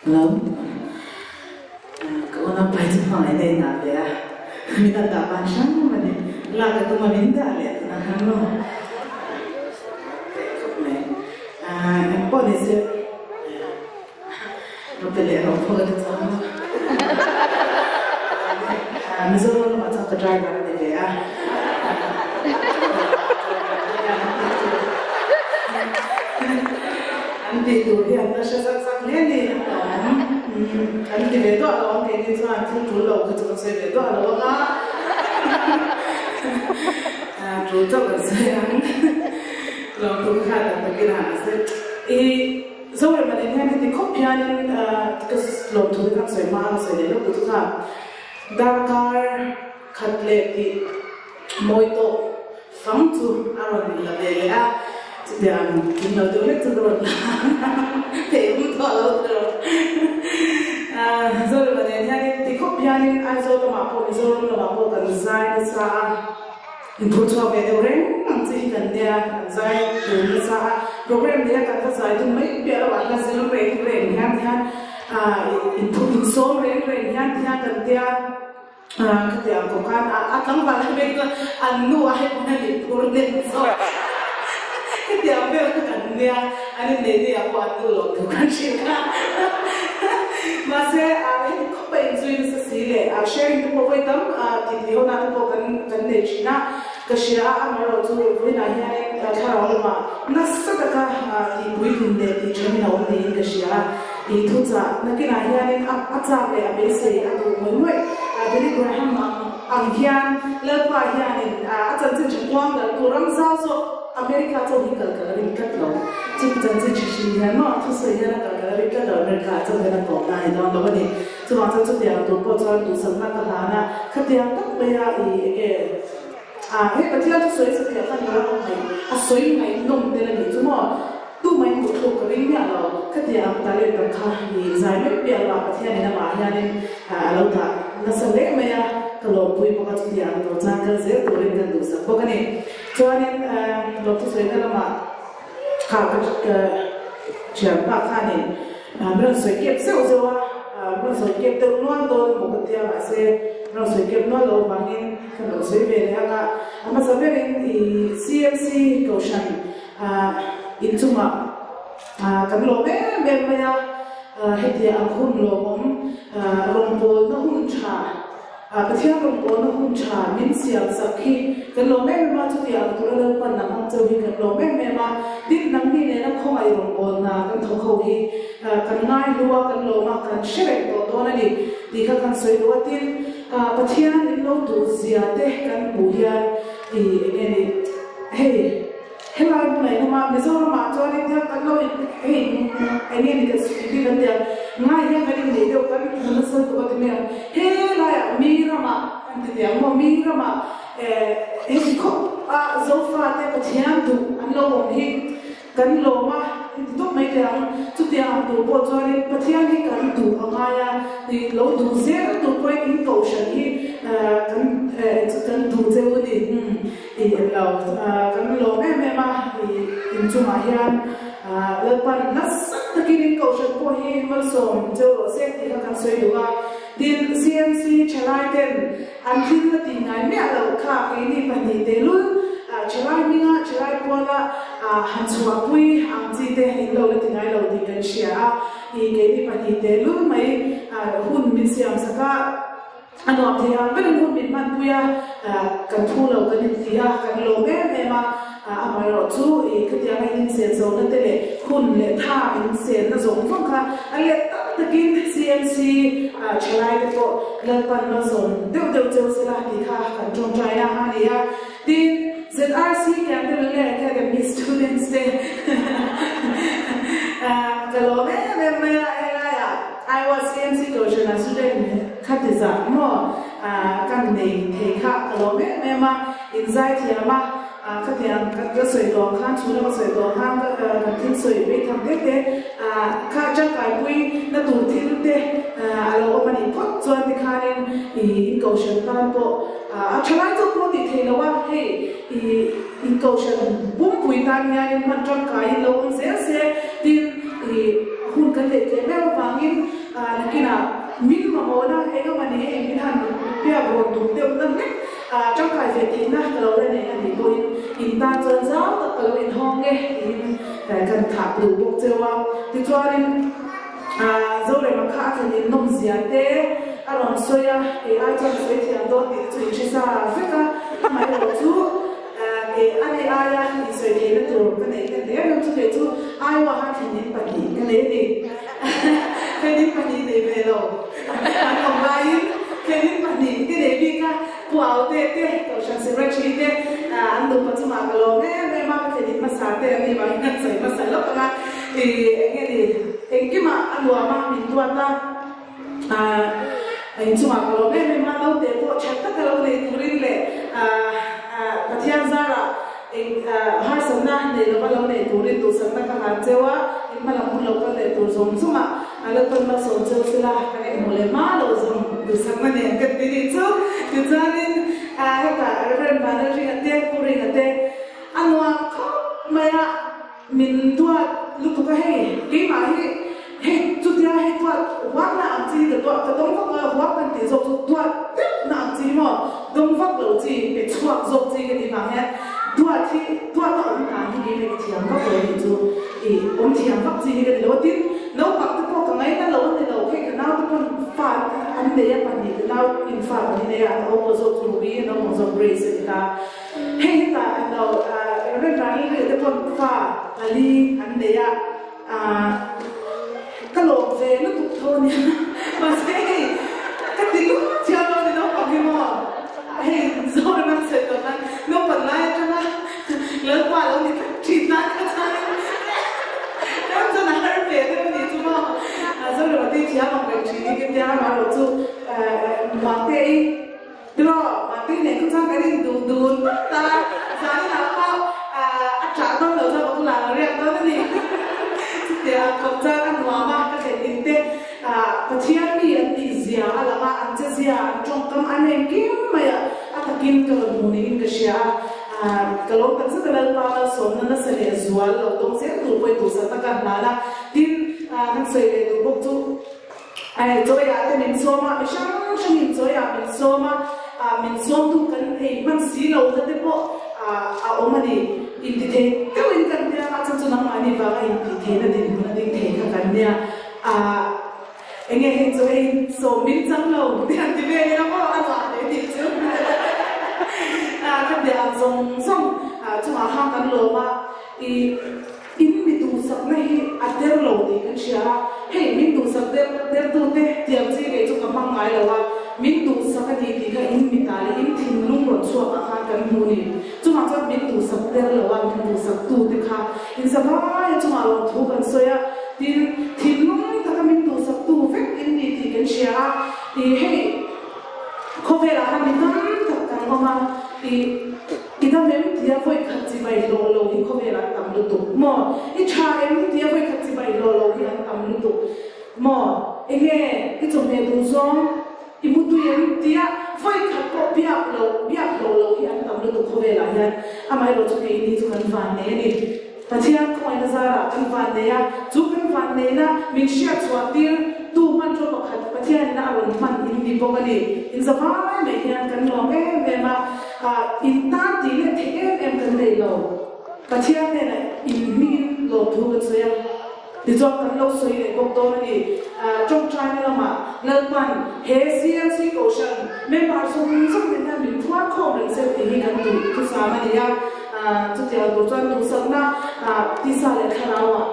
Hello. Ka unau pai chu hmangaih na in ah ve a, min an dah ban hrang a ni. Lak a tum a min dah leh a hrang lo. Leh khawp mai. Eng pawh ni se ka pe leh rawh pawh ka ti chang a. Mizoram lamah chuan ka driver a ni ve a. An tih tur hi an la hre zak zak hle ni a awm. Kan ti ve duah lo ang keini chuan thil tul lo kha chu kan sawi ve duah lo ang a. Tul chauh kan sawi ang. Lawmtu kha tak takin a han sawi. I Zorema nen hian heti khawp hianin ka lawmthu te khan sawi hma a ka sawi leh lawk duh chu kha darkar khat leh tih mawi tawh fang chu a rawn la ve leh a, chutiang kim lo deuh hlek chu ka rawn la thei awm tawh lo tawh. Zorema nen hianin ti khawp hianin Aizawl lamah pawh Mizoram lamah pawh kan zai nasa a, inphur chhuak ve deuh reng ang chi hi kan nia, kan zai tur nasa a, program neia kan va zai dun mai piah lohah hla zir reng reng hian hian inphur insawm reng reng hian tihian kan tia. Khatiang kawng khan a tlangval a veng chuan an nu a hei pawn a nih phur nen zawk. Khatiang vel kha kan nia, an innei ni ah pawh an nu lo thu kan hrilh kha. Mahse heti khawp a inzui nasa si leh sharing te pawh vawi tam tih tih ho na te pawh kan kan nei thin a, ka hria a, amaherawhchu vawiinah hianin thlarau lamah nasa taka tihpui hlun leh tih thamin a awm niin ka hria a. I thuchah nakinah hianin a a chak leh a beisei a duh ngawih ngawih. Billy Graham ang ang hian Lalpa hianin a chanchin tha kuang darh tur ram zau zawk America chaw hi kal kal a ring tlat lo. Chumi chanchin tha hrim hian maw a thusawi hian a kal kal a ring tlat lo America ah chaw hian a tawp na a ni dawn lo a ni. Chuvang chuan chutiang tur pawh chuan duhsakna ka hlan a, khatiang tak maia i enge a hei Pathian thusawi satliah khan ka ram ngaih a sawi ngaihnawm tel a nih chu maw. Tu mai hmuh thluk ka ring miah lo. Khatia ang talent tak kha i zai mai piah lo ah Pathianin amah hianin a lo dah nasa hle mai a, ka lawmpui bawk a, chutia ang tur chuan kal zel turin kan duhsak bawk a ni. Chuanin lawmthu sawina lamah kha ka thianpa khanin min rawn sawi kep zeuh zeuh a, min rawn sawi kep deuh nual dawn emaw ka tia mahse min rawn sawi kep nual loh avangin ka lo sawi ve leh ang a, a hmasa berin i CMC Kohhran Inchungah kan lawm em em mai a, hetia ang hun lawmawm rawngbawlna hun tha, Pathian rawngbawlna hun tha min siam sak hi kan lawm em em a, chutia ang tura Lalpan ang ang cheu hi kan lawm em em a, tin nangni nena khawngaih rawngbawlna kan thawk ho hi kan ngai hlu a, kan lawm a, kan hre reng tawh dawn a ni tih kha kan sawi duh a, tin Pathian in lo duh zia te kan hmuh hian i enge ni hei. Helai hmunah in awm a, Mizoramah chuan in thil kan lo in hei eng nge ni kan sui bik an tia, ngai hian kan inneih deuh kan hmu nasa lutuk a ti mai ang. Helaiah mi ramah kan ti teh ang maw, mi ramah eh heti khawp a Zofate Pathian duh an lo awm hi kan lawm a, heti tawp mai teh ang. Chutiang ang tur pawh chuanin Pathian hi kan duh a ngai a, ih lo duh zel tur pawhin in kohhran hi kan eh kan duh cheu a ni. I lo kan lawm em em a, i inchungah hian Lalpan nasa takin in kohhran pawh hi malsawm cheu rawh se tih kha kan sawi duh a. Tin, CMC thalai ten an thil la tih ngai miah loh kha keini pahnihte lul thalai hminga thalai puala han chhuahpui ang chi te in lo la ti ngai lo tih kan hria a. I keini pahnihte lul mai hun min siam sak a. A nuam thei ang berin hun min hmanpui a, kan thu lo kan inti a, kan lawm em em a, amaherawh chu i khatianga in insen zona te leh hun leh tha insenna zawng zawng kha a let tam takin CMC thalai te pawh Lalpan malsawm deuh deuh cheu sela tih kha kan tawngtai a a ni a. Tin, ZRC Candle leh Academy students te ka lawm em em mai a, helaiah Iowa CMC Kohhranah student Khati zah maw kan nei thei kha ka lawm em em a, in zai thiam a, khatiang ka sawi tawh ang khan, chhuna ka sawi tawh ang khan kan thil sawi mai tham te te kha tangkaipui na tur thil te a lo awm a nih phawt chuan tikhanin i in kohhran tan pawh a tha lai chauh pawh tih theih loh a, hei i in kohhran pumpui tan hianin hman tangkaiin lo awm zel se tin i hun kan neih tlem em avangin. Nakinah min mamawhna eng emaw ni hei min han biak rawn duh deuh na hlek tangkai ve tihna ka lo la nei a nih pawhin in tan chuan zau tak ka lo inhawng e tiin kan thah duh bawk cheu a. Tichuanin Zorema kha a thlen innawm zia te a rawn sawi a, kei ai chuan sawi thiam dawn tih te chu inhre sa vek a, amaherawhchu Kei a nei aia insawi theihna tur ka neih ka hle reng chu kei chu Iowa han thlenin pahnih ka nei a ni. Thlenin pahnih nei ve lo an awm laiin thlenin pahnih ka nei bik a, Pu Aute te, Kohhran Secretary te an duhpa chungah ka lawm em em a, ka thlenin hmasa te an nih vangin an sawi hmasa lawk ang a, ih eng nge ni engkimah a nuam a, min duat a. Inchungah ka lawm em em a, naute pawh that taka lo nei turin leh Pathian zarah eng harsatna nei lova lo nei turin duhsakna ka hlan cheu a, in hmalam hun lo kal leh tur zawng zawngah Lalpan malsawm cheu sela ka enhmuh leh hma lo zawng duhsakna nen ka ti nih chu. Tichuanin hetah Rev. Vanlalringa te, Pu Ringa te a nuam khawp mai a. Min duat lutuk a hei, keimah hi hei chutia hei duat huak na ang chi hi ka duat ka dawng vak lo a, huak kan tih zawk chu duat deuh na ang chi hi maw dawng vak lo chi pe chhuak zawk chi ka tih vang hian duat hi duat a awm dan hi keimah i thiam vak lo tih chu i awm thiam vak chi hi ka ti lo a, tin naupang te pawh ka ngaina lo a ni lo, hei ka nau te pawn fa an nei a pahnih ka nau in fa pahnih nei a, a awm zawk chu Ruby a naupang zawk Grace a ni ta. Hei hetah eng lo Rev Ralril te pawn fa pali an nei a, ka lawm ve lutuk tho a nia, mahse hei ka ti lut thiam lo a ni naupang hi maw, hei Zoram an sawi tawh khan naupang lai atanga Lalpa lo ni tlat thin nan kha chuanin ram chuan a har ve deuh a nih chu maw, Zoram a ti thiam ang reng thin hi ka tia, amaherawh chu Mate i. Tiraw, Mate nen khaw chuan kan induh dun tawp ta, zaninah pawh a ṭah dawn lo chuan ka bulah a riak dawn a ni. Chutia a kawp chuan a nuam a, ka thlen in te Pathian mi an tih zia a lang a, an che zia, an ṭawngkam an engkim mai a, a takin ka rawn hmu niin ka hria a, ka lo tak zet a Lalpa malsawmna nasa leh zual lo dawng zel tur pawhin duhsakna ka hlan a, tin kan sawi leh duh bawk chu. Chawiah te min sawm a, mi hrang hrangin chawiah min sawm a, min sawmtu kan ei hman si lo na te pawh a awm a ni. Intithei deuhin kan tia a, chu chu nangmahni vanga intihtheihna dinhmun a ding thei kha kan nia. Enge hei chaw ei sawm min chang lo ti han ti vel ila maw a nuah hle tih chu ka bia ang zawng zawng chungah khan kan lawm a. In mi duhsakna hi a der lo tih kan hria a, hei min duhsak der dertute tiang chi kei chu ka hmang ngai lo a, min duhsak a ni tih kha in mitah leh in thinlung rawn chhuakah khan kan hmu ni. Chungah chuan min duhsak der lo a, min duhsaktute kha in zavai a chungah rawn thu kan sawi a, tin thinlung taka min duhsaktu vek in ni tih kan hria a, ih hei khawvelah khan mi tam tak kan awm a, ih. I dam em tia vawi khat chi vai hlawh lo hi khawvel an tam lutuk maw? I tha em tia vawi khat chi vai hlawh lo hi an tam lutuk maw? Enge i chawhmeh duh zawng i mu tui em tia vawi khat pawh biak loh biak hlawh lo hi an tam lutuk khawvelah hian amaherawhchu keini chu kan van nei a ni. Pathian khawngaihna zarah kan van nei a, chu kan van neihna min hriat chhuah tir tu hmanraw pakhat Pathianin a rawn hman in ni bawk a ni. In zavai mai hian kan lawm em em a, in tan tih leh theih em em kan nei lo. Pathian hnenah in hmingin lawmthu kan sawi a. Tichuan kan lo sawi leh bawk dawn a ni. Tawngtaina lamah Lalpan he CLC Kohhran member zawng zawng te hian min phuar khawm reng se tih hi kan duh thusam a ni a. Chutiang tur chuan duhsakna tisa leh thlarauah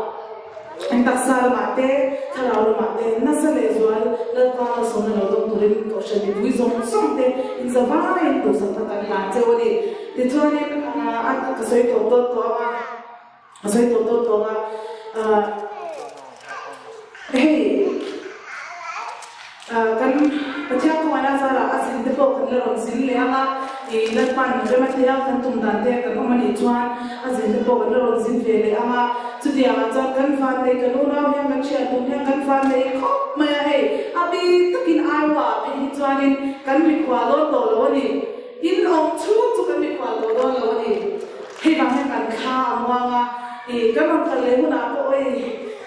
eng taksa lamah te, thlarau lamah te nasa leh zual Lalpa malsawmna lo dawng turin Kohhran mipui zawng zawng te inzavaiin duhsakna kan hlan cheu a ni. Tichuanin ka sawi tawp dawt tawh ang a. A sawi tawh tawh tawh a, hei kan Pathian khawngaihna zarah a zin te pawh kan la rawn zin leh ang a, i Lalpan rem a tia kan tum dan te kan awm a nih chuan a zin te pawh kan la rawn zin ve leh ang a, chutiangah chuan kan vannei kan unau hian kan thian tum hian kan vannei khawp mai a, hei a bi takin Iowa ah phei hi chuanin kan mikhual dawn tawh lo a ni. In awm chhung chu kan mikhual tawh dawn lo a ni. Hei vang hian kan thla a muang a, ih kan rawn kal leh hunah pawh oi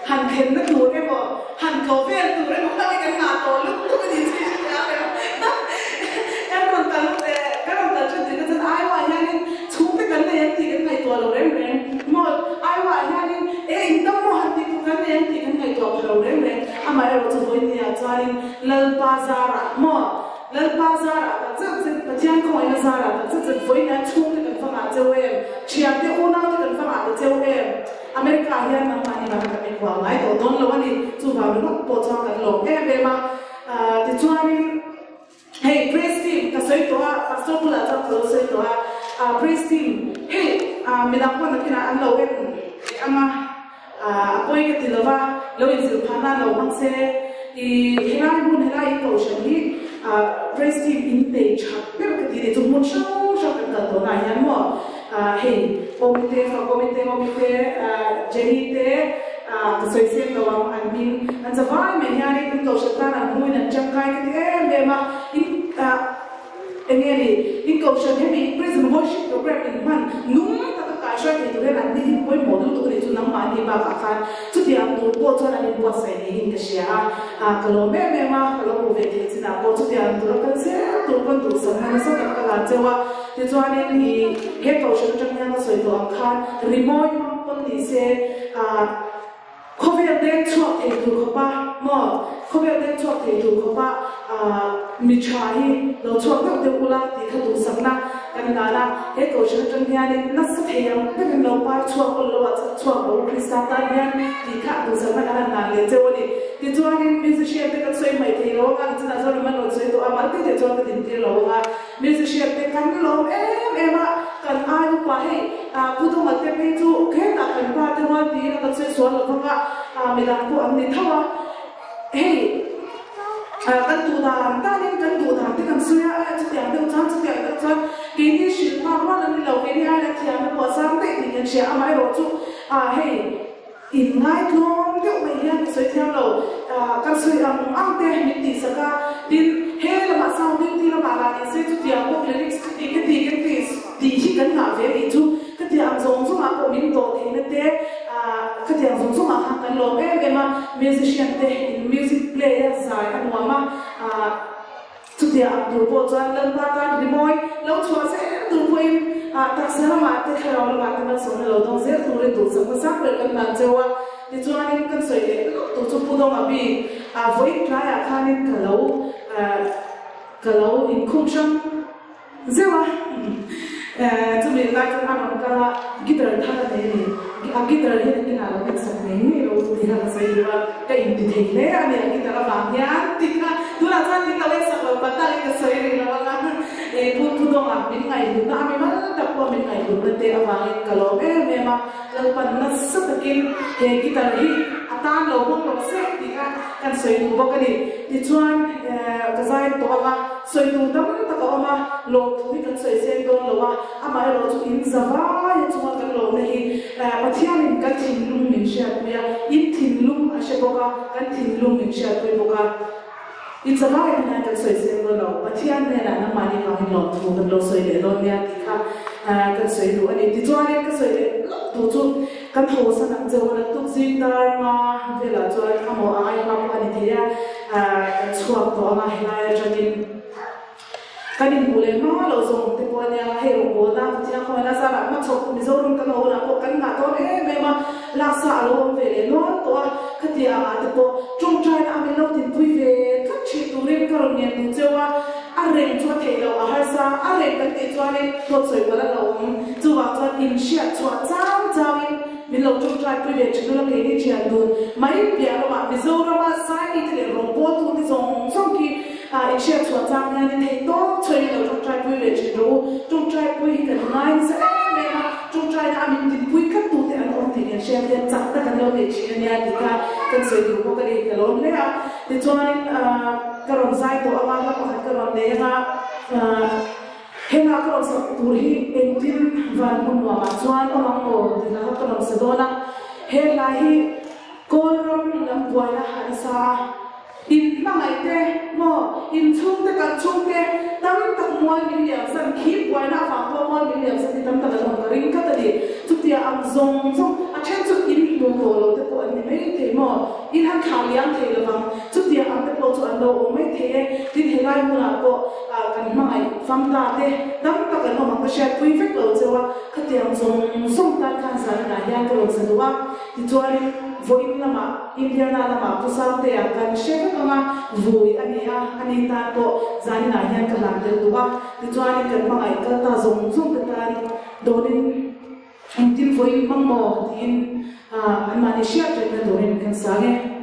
han khenna tur emaw, han tlawh vel tur emaw kha kan ngah tawh. tawh lutuk a ni chu i hre thiam em? Kan rawn kal kan rawn kal ṭan tih kha chuan Iowa ah hianin chhungte kan nei ang tih kan ngaihtuah lo reng reng maw? Iowa ah hianin e in dam maw han tih tur kan nei ang tih kan ngaihtuah pha lo reng reng. Amaherawh chu vawinia chuanin Lalpa zarah maw? Lalpa zarah tak zet zet, Pathian khawngaihna zarah tak zet zet vawinia chhungte kan va ngah cheu em? Thiante unaute kan va ngah ta cheu em? America ah hian nangmahni vanga kan inhual ngai tawh dawn lo a ni. Chuvang ringawt pawh chuan kan lawm em em a. Tichuanin hei praise team ka sawi tawh a, pastor bulah chuan ka lo sawi tawh a, praise team hei midang pawh nakinah an lo en leh ang a, a pawi ka ti lova, lo inzilh phah nan lo hmang se. I helai hmun helai in kohhran hi praise team in nei tha ber ka ti a ni. Chu hmun hrang hrang kan kal tawhnaah hian maw Hei, Awmite, Fakawmite, Awmite, Jenny te ka sawi seng lo ang, an hming an za vai mai hianin in kohhran tan an hmuin an tangkai ka ti em em a, in eng nge ni, in kohhran hemi praise and worship program in hman nung taka kaihruai thei tur hian an ni hi pawimawh lutuk a ni chu nangmahni bakah khan chutiang tur pawh chuan an inbuatsaih niin ka hria a, ka lawm em em a, ka lo hmu ve theih chinah pawh chutiang tura kal zel tur pawn duhsakna nasa tak ka la cheu a. Tichuanin i he kohhran atang hian ka sawi tawh ang khan rimawi hmang pawn ni se ah khawvel deng chhuak thei tur khawpa maw khawvel deng chhuak thei tur khawpa ah mi tha hi lo chhuak deuh deuh ula tih kha duhsakna kan dan a, he kohhran atang hianin nasa thei ang berin lo par chhuak ul lo a chak chhuak lo Krista tan hian tih kha duhsakna kan han dan leh cheu a ni. Tichuanin musician te kan sawi hmaih thei lo anga nichinah chuan ram an rawn sawi tawh a mal te te chuan ka dintir lo anga. Musician te kan lawm em em a, kan ai upa hei Pu Dawma te phei chu hetah kan pa te rual tiin a kan sawi sual lo vang a, midang pawh an ni tho a, hei kan duh dan danin kan duh dan te kan sawi a, chutiang deuh chuan chutiang deuh chuan keini hrilh phak rual an ni lo, keini aiin a thiamna pawh a sang daih tih kan hria, amaherawhchu hei. In ngaitlawm deuh mai hian ka sawi thiam lo, kan sawi ang ang te min tih sak a, tin he lamah sound duty lamah lah ni se chutiang bawk lyrics ka ti ka ti ka ti tih hi kan ngah ve nih chu ka ti ang zawng zawngah pawh min tawh theihna te ka ti ang zawng zawngah khan kan lawm em em a, musician te in music play a zai a nuam a. Chutia ang tur pawh chuan Lalpa tan rimawi lo chhuah zel tur pawhin taksa lamah te thlarau lamah te malsawmna lo dawng zel turin duhsak hmasa ber kan hlan cheu a. Tichuanin kan sawi leh lawk tur chu Pu Dawnga bik vawiin tlaiah khanin ka lo ka lo inkhum hrang Zeuh a, chumi lai chuan a rawn kal a, guitar thar a nei a ni. A guitar hian a kinah lo ensak ngei ngei lo tih kha ka sawi duh a, ka inti thei hle a ni a guitar avang hian tih kha tunah chuan min lo ensak lo patalin ka sawi rih lo ang a, Pu Thudawnga min ngaihhlutna a mi mal tak pawh min ngaihhlutna te avangin ka lawm em em a, Lalpan nasa takin he guitar hi a tan lo hmang rawh se tih kha kan sawi duh bawk a ni. Tichuan ka zai tawh ang a. Sawi tur tam tak a awm a, lawmthu hi kan sawi seng dawn lo a, amaherawh chu in za vaia chunga kan lawmna hi Pathianin kan thinlung min hriatpui a, in thinlung a hre bawk a, kan thinlung min hriatpui bawk a. In za vaia hian kan sawi seng dawn lo, Pathian hnenah nangmahni vangin lawmthu kan lo sawi leh dawn nia tih kha kan sawi duh a ni. Tichuanin ka sawi leh lawk tur chu kan hawsan ang cheu a, naktuk zing dar nga velah chuan a maw a ai hma pawh a ni thei a, Kan chhuak tawh ang a, helai atangin kan inhmuh leh hma lo zawng te pawh a nia, hei rawngbawlna Pathian khawngaihna zarah hmachhawp Mizoram kan awh hunah pawh kan ngah dawn em em a, laksa a lo awm ve leh nual tawh a, khatiang ah te pawh tawngtaina a min lo tinpui ve tlat thin turin ka rawn ngen duh cheu a, a reng chu a theih loh a harsa, a reng kan tih chuanin dawt sawi palh a lo awm, chuvang chuan inhriat chhuah chang changin Min lo ṭawngṭai pui ve ṭhin ula keini ṭhian dun mai piah lamah Mizorama Saimi te leh rawngbawltu te zawng zawng khi inhriat chhuah chang hian in thei tawp chhuain lo ṭawngṭai pui ve ṭhin rawh u. Ṭawngṭai pui hi kan ngai nasa em em a, ṭawngṭaina a min dinpui tlat tu te an awm tih kan hriat hian chakna kan lo nei ṭhin a nia tih kha kan sawi duh bawk a ni, ka lawm hle a. Tichuanin ka rawn zai tawh anga hla pakhat ka rawn nei anga. Hengah ka rawn sak tur hi engtin van hmun nuamah chuan awm ang aw ti hla kha ka rawn sa dawn a. He hla hi Kawlram lam buaina a nasa a, in hmangaih te maw, in chhungte kan chhungte tam tak mual min liam san khi buaina avang pawh mual min liam san hi tam tak an awm ka ring tlat a ni. Chutia ang zawng zawng a then chu in hmu tawh lo te pawh an ni mai thei maw, in han thlah liam thei lovang, chutia ang te pawh chu an lo. lo awm mai thei e. Tin, helai hmunah pawh kan hmangaih fam ta te tam tak an awm ang ka hriatpui vek lo cheu a, khatiang zawng zawng tan khan zaninah hian ka rawn sa duh a. Tichuanin vawiin lamah Indiana lamah Pu Sangtea kan hre vek ang a, vui a ni a, ani tan pawh zaninah hian ka hlan tel duh a. Tichuanin kan hmangaih kal ta zawng zawng te tan dawnin engtin vawiin hmang maw tiin anmahni hriat rengna turin kan sang e.